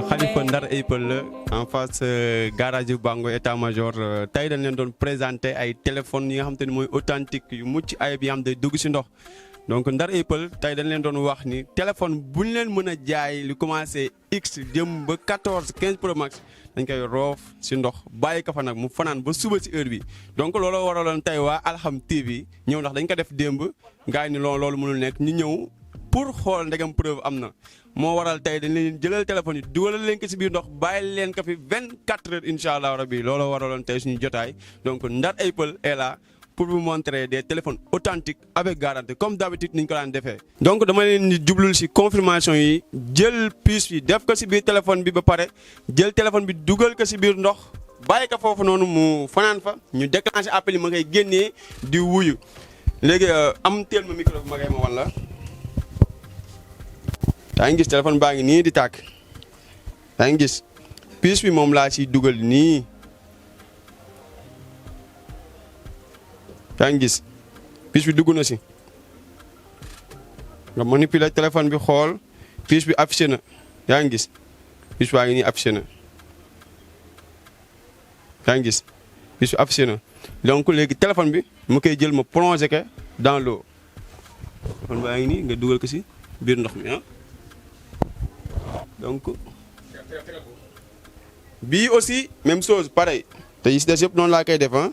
Khalifa Ndar Appel la en face garage Bango état-major tey dañ leen doon présenté ay téléphones yi nga xam te ne mooy authentique yu mucc ayib yi xam te dugg si ndox donc Ndar Appel tey dañ leen doon wax ni téléphone bu ñu leen mën a jaay lu commencé X jëm ba 14 15 Pro Max dañ koy roof si ndox bàyyi ko fa nag mu fanaan ba suba si heure bi donc looloo waraloon tey waa XAM TV ñëw ndax dañ ko def démb gars yi ni loolu mënul nekk ñu ñëw pour xool ndegam preuve am na moo waral tey dañ leen jëlal téléphone yi dugalal leen ko si biir ndox bàyyi leen ko fi 24 heures incha allah rabi looloo waraloon tey suñu jotaay donc Ndar Appel est là pour vous montrer des téléphones authentiques avec garantie comme d'habitude ni ñu ko daan defee. donc dama leen di jublul si confirmation yi jël puce bi def ko si biir téléphone bi ba pare jël téléphone bi dugal ko si biir ndox bàyyi ko foofu noonu mu fanaan fa ñu déclenché appel yi ma koy génnee di wuyu léegi am teel ma micro bi ma koy ma wan la. yaa ngi gis téléphone baa ngi nii di tàkk yaa ngi gis puce bi moom laa siy dugal nii yaa ngi gis puce bi dugg na si nga manipuler téléphone bi xool puce bi affiché na yaa ngi gis puce baa ngi nii affiché na yaa ngi gis puce bi affiché na donc léegi téléphone bi mu koy jël ma plongé ko dans l'eau téléphone baa ngi nii nga dugal ko si biir ndox mi ah. donc bii aussi même chose pareil te yi si des yëpp noonu laa koy def ah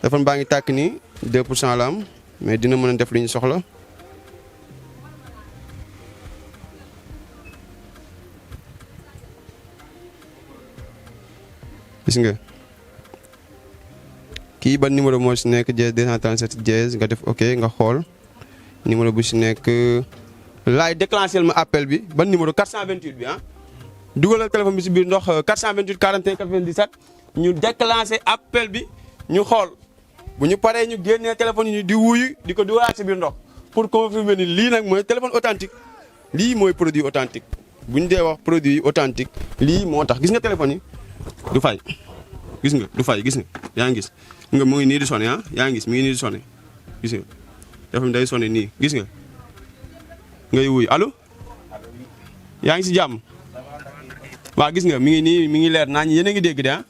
téléphone baa ngi tàkk nii 2% la am mais dina mën a def li ñu soxla gis nga kii ban numéro moo si nekk dièse 237 dièse nga def ok nga xool numéro bu si nekk laay déclenché ma appel bi ban numéro 428 bi ah dugalal téléphone bi si biir ndox 428 41 97 ñu déclenché appel bi ñu xool bu ñu paree ñu génnee téléphone yi di wuyu di ko dugalaat si biir ndox pour confirmer ni lii nag mooy téléphone authentique lii mooy produit authentique bu ñu dee wax produit authentique lii moo tax gis nga téléphone yi du fay gis nga du fay gis nga yaa ngi gis nga mu ngi nii di sonné ah yaa ngi gis mi ngi nii di sonné gis nga téléphone day sonné nii gis nga. ngay wuy allo yaa ngi si jàmm waaw gis nga mi ngi nii mi ngi leer naa ñu yéen a ngi dégg de ah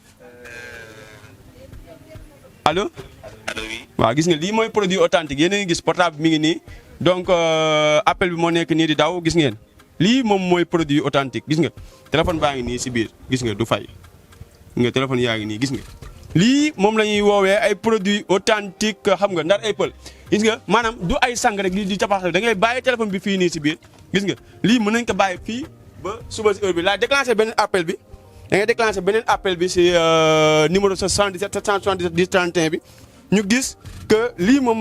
allo waaw gis nga lii mooy produit authentique yéen a ngi gis portable mi ngi nii donc appel bi moo nekk nii di daw gis ngeen lii moom mooy produit authentique gis nga téléphone baa ngi nii si biir gis nga du fay nga téléphone yaa ngi nii gis nga lii moom la ñuy woowee ay produit authentique xam nga Ndar Appel gis nga maanaam du ay sang rek di capaxal da ngay bàyyi téléphone bi fii nii si biir gis nga lii mën nañ ko bàyyi fii ba suba si heure bi laa déclenché beneen appel bi da ngay déclenché beneen appel bi si numéro 77 777 10 31 bi ñu gis que lii moom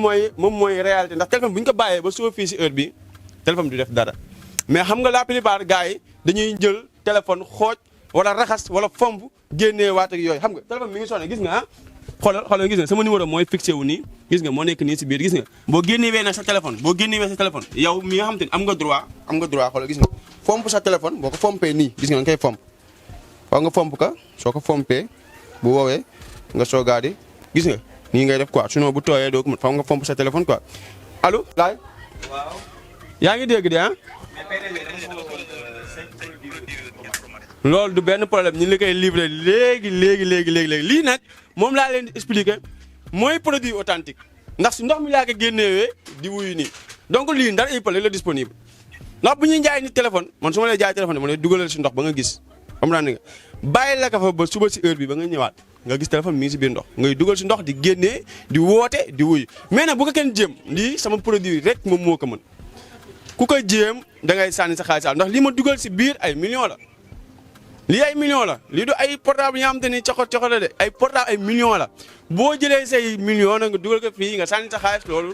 mooy réalité ndax téléphone bu ñu ko bàyyee ba suba fii si heure bi téléphone du def dara mais xam nga la plupart gars yi dañuy jël téléphone xooj wala raxas wala fomb génnee waat ak yooyu xam nga téléphone mi ngi sonné gis nga ah xoolal gis nga sama numéro mooy fixé wu nii gis nga moo nekk nii si biir gis nga boo génnewee nag sa téléphone yow mi nga xam te ne am nga droit xoolal gis nga fomp sa téléphone boo ko fompee nii gis nga nga koy fomp waaw nga fomp ka soo ko fompee bu woowee nga soogaa di gis nga nii ngay def quoi sinon bu tooyee doo ko mën faaw nga fomp sa téléphone quoi allo laay waaw yaa ngi dégg de ah loolu du benn problème ñu li koy livré léegi lii nag moom laa leen di expliquer mooy produit authentique ndax si ndox mi laa ko génnewee di wuyu nii donc lii Ndar Appel la disponible ndax bu ñuy jaay ni téléphone man su ma lay jaay téléphone dama lay dugalal si ndox ba nga gis comprendre nga bàyyi la ko fa ba suba si heure bi ba nga ñëwaat nga gis téléphone mi ngi si biir ndox ngay dugal si ndox di génnee di woote di wuyu mais nag bu ko kenn jéem lii sama produit rek moom moo ko mën ku koy jéem da ngay sànni sa xaalis ndax lii ma dugal si biir ay millions la lii ay millions la lii du ay portable yoo xam te ni coxo la de ay portable ay millions la boo jëlee say millions nag nga dugal ko fii nga sànni sa xaalis loolu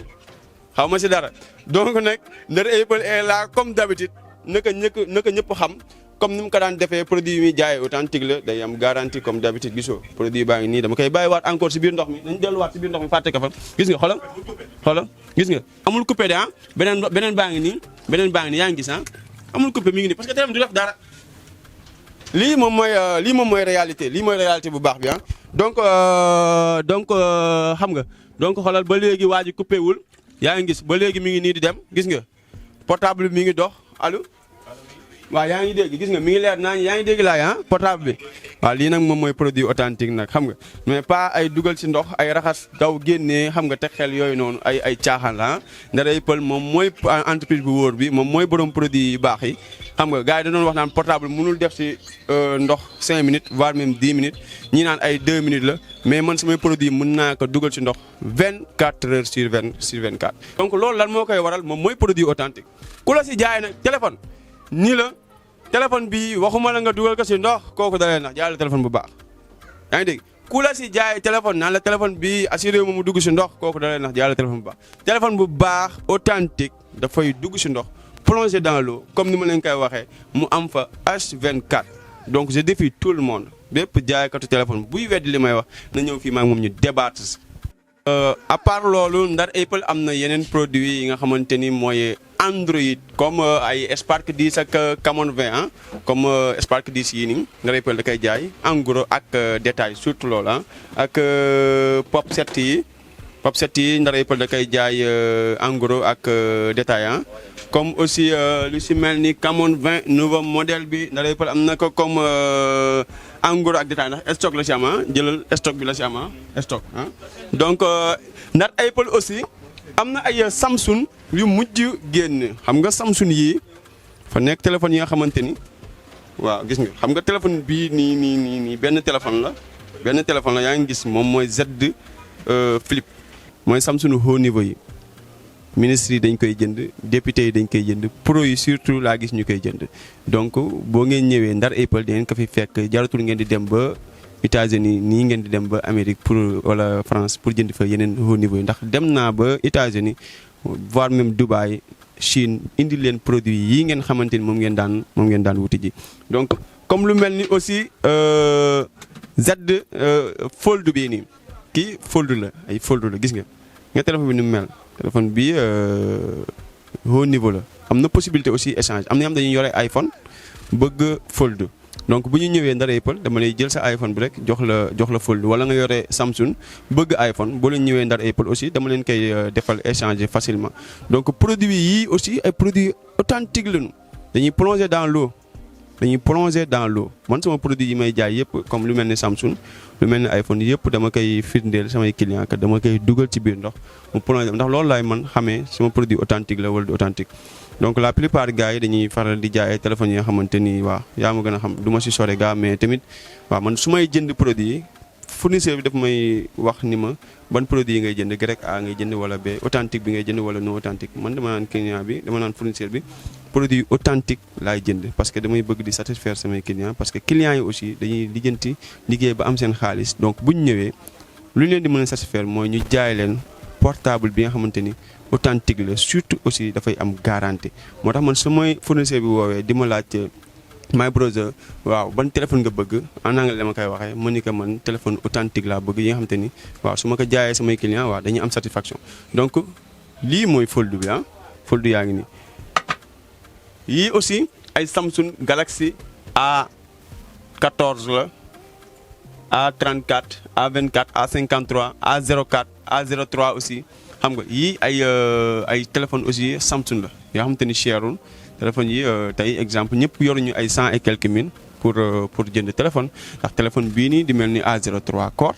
xaw ma si dara donc nag Ndar Appel est là comme d'habitude naka ñëpp xam comme ni mu ko daan defee produit yi muy jaay authentique la day am garantie comme d'habitude gisoo produit baa ngi nii dama koy bàyyiwaat encore si biir ndox mi dañu delluwaat si biir ndox mi fàtte ko fa gis nga xoolal gis nga amul coupé de ah beneen baa ngi nii yaa ngi gis ah amul coupé mi ngi nii parce que téléphone du def dara lii moom mooy réalité bu baax bi ah donc xam nga donc xoolal ba léegi waa ji coupé wul yaa ngi gis ba léegi mi ngi nii di dem gis nga portable bi mi ngi dox allo waaw yaa ngi dégg gis nga mi ngi leer naa yaa ngi dégg laay portable bi waaw lii nag moom mooy produit authentique nag xam nga mais pas ay dugal ci ndox ay raxas daw génnee xam nga teg xel yooyu noonu ay caaxaan la Ndar Apple moom mooy entreprise bu wóor bi moom mooy borom produit yu baax yi xam nga gars yi da doon wax naan portable mënul def ci ndox 5 minutes voire même 10 minutes ñi naan ay 2 minutes la mais man samay produit mën naa ko dugal ci ndox 24 heures sur 24 donc loolu lan moo koy waral moom mooy produit authentique ku la si jaay nag téléphone nii la téléphone bi waxuma la nga dugal ko si ndox kooku dalee nax jaay la téléphone bu baax yaa ngi dégg ku la si jaay téléphone naan la téléphone bi assuré wu mu dugg si ndox kooku dalee nax jaay la téléphone bu baax téléphone bu baax authentique dafay dugg si ndox plongé dans l'eau comme ni ma leen koy waxee mu am fa H24 donc je défie tout le monde bépp jaaykatu téléphone buy weddi li may wax na ñëw fii maa ngi moom ñu débattre si. À part loolu Ndar Apple am na yeneen produits yi nga xamante ni mooy Android comme ay Spark 10 ak Camon 20 comme Spark 10 yii nii Ndar Apple da koy jaay en gros ak détail surtout loolu ak Pop 7 yi Pop 7 yi Ndar Apple da koy jaay en gros ak détail comme aussi lu si mel ni Camon 20 nouveau modèle bi Ndar Apple am na ko comme en gros ak détail ndax stock la si am jëlal stock bi la si am stock donc Ndar Apple aussi am na ay Samsung yu mujj génn xam nga Samsung yii fa nekk téléphone yi nga xamante ni waaw gis nga xam nga téléphone bii nii benn téléphone la yaa ngi gis moom mooy Z Flip mooy Samsung haut niveau yi ministre yi dañ koy jënd député yi dañ koy jënd pro yi surtout laa gis ñu koy jënd donc boo ngeen ñëwee Ndar Apple di ngeen ko fi fekk jaratul ngeen di dem ba États-Unis nii ngeen di dem ba Amérique pour wala France pour jënd fa yeneen haut niveau yi ndax dem naa ba États-Unis voire même Dubaï Chine indi leen produit yi ngeen xamante ni moom ngeen daan wuti ji donc comme lu mel ni aussi Z Fold bii nii kii Fold la ay Fold la gis nga téléphone bi ni mu mel téléphone bi haut niveau la am na possibilité aussi échange am na ñoo xam dañuy yore iPhone bëgg Fold donc bu ñu ñëwee Ndar Apple dama lay jël sa iPhone bi rek jox la Fold wala nga yore Samsung bëgg iPhone boo leen ñëwee Ndar Apple aussi dama leen koy defal échanger facilement donc produits yii aussi ay produits authentiques lañu dañuy plonger dans l'eau man sama produit yi may jaay yëpp comme lu mel ni Samsung lu mel ni iPhone yëpp dama koy firndeel samay client que dama koy dugal ci biir ndox mu plonger ndax loolu laay man xamee sama produit authentique la wala du authentique donc la plupart gars yi dañuy faral di jaay ay téléphones yi nga xamante ni waaw yaa ma gën a xam du ma si sore gars mais tamit waaw man su may jënd produit yi fournisseur bi daf may wax ni ma ban produit yi ngay jënd grec A ngay jënd wala B authentique bi ngay jënd wala non authentique man dama naan client bi dama naan fournisseur bi produit authentique laay jënd parce que damay bëgg di satisfaire samay clients parce que clients yi aussi dañuy lijjanti liggéey ba am seen xaalis donc bu ñu ñëwee lu ñu leen di mën a satisfaire mooy ñu jaay leen portable bi nga xamante ni authentique la surtout aussi dafay am garantie moo tax man su may fournisseur bi woowee di ma laaj my brother waaw ban téléphone nga bëgg en anglais dama koy waxee ma ni que man téléphone authentique laa bëgg yi nga xamante ni waaw su ma ko jaayee samay clients waaw dañuy am satisfaction donc lii mooy Fold bi Fold yaa ngi nii yii aussi ay Samsung Galaxy A14 la A34 A24 A53 A04 A03 aussi xam nga yii ay téléphone aussi Samsung la yoo xamante ni cherul téléphone yi tey exemple ñëpp yoruñu ay 100 et quelques mille pour jënd téléphone ndax téléphone bii nii di mel ni A03 core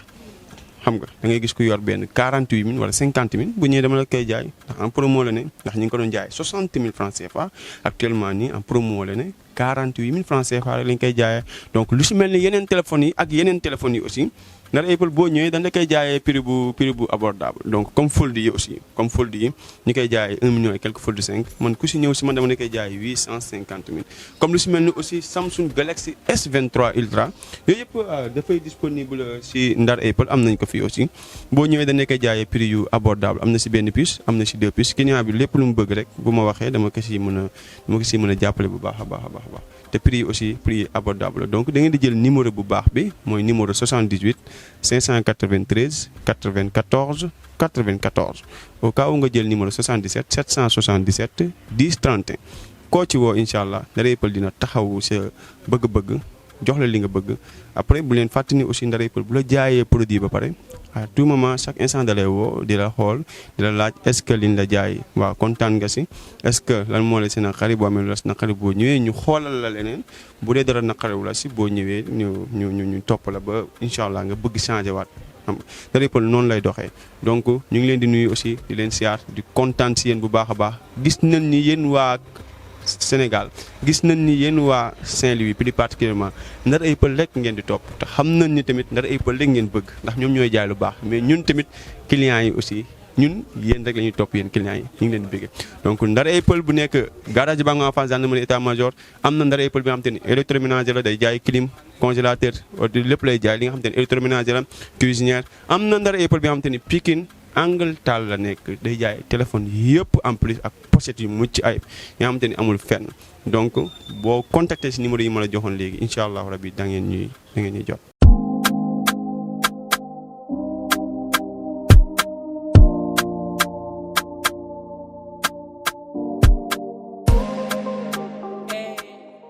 xam nga da ngay gis ku yor benn 48 000 wala 50 000 bu ñëwee dama la koy jaay ndax en promo la ne ndax ñu ngi ko doon jaay 60 000 francs CFA actuellement nii en promo la ne 48 000 francs CFA rek lañ koy jaayee donc lu si mel ni yeneen téléphones yi ak yeneen téléphones yi aussi Ndar Apple boo ñëwee dañ la koy jaayee prix bu abordable donc comme Fold yi aussi comme Fold yi ñu koy jaayee 1 million et quelques Fold 5 man ku si ñëw si man dama la koy jaayee 850 000 comme lu si mel ni aussi Samsung Galaxy S23 Ultra yooyu yëpp dafay disponible si Ndar Apple am nañ ko fii aussi boo ñëwee dañ la koy jaayee prix yu abordable am na si benn puce am na si 2 puces client bi lépp lu mu bëgg rek bu ma waxee dama ko si mën a jàppale bu baax a baax te prix yi aussi prix abordable donc da ngeen di jël numéro bu baax bi mooy numéro 78 593 94 94 au cas où nga jël numéro 77 777 10 31 koo ci woo incha allah Ndar Apple dina taxawu sa bëgg-bëgg jox la li nga bëgg après bu leen fàttali ni aussi Ndar Apple bu la jaayee produit ba pare à tout moment chaque instant da lay woo di la xool di la laaj est-ce que liñ la jaay waaw kontaan nga si est-ce que lan moo la si naqari boo amee lu la si naqari boo ñëwee ñu xoolal la leneen bu dee dara naqariwu la si boo ñëwee ñu topp la ba incha allah nga bëgg changé waat xam nga Ndar People noonu lay doxee. donc ñu ngi leen di nuyu aussi di leen siyaar di kontaan si yéen bu baax a baax gis nañ ni yéen waa Sénégal gis nañ ni yéen waa Saint-Louis plus particulièrement Ndar People rek ngeen di topp te xam nañ ni tamit Ndar People rek ngeen bëgg ndax ñoom ñooy jaay lu baax mais ñun tamit clients yi aussi ñun yéen rek la ñuy topp yéen clients yi ñu ngi leen di bëgg. donc Ndar People bu nekk garage ba nga en face gendarmerie état major am na Ndar People bi nga xam te ne électroménager la day jaay clim congélateur lépp lay jaay li nga xam te ne électroménager la cuisinière am na Ndar People bi nga xam te ne Pikine Angaltal la nekk day jaay téléphone yëpp en plus ak pochette yu mucc ayib nga xamante ni amul fenn donc boo contacté si numéro yi ma la joxoon léegi incha allah rabi da ngeen ñuy jot.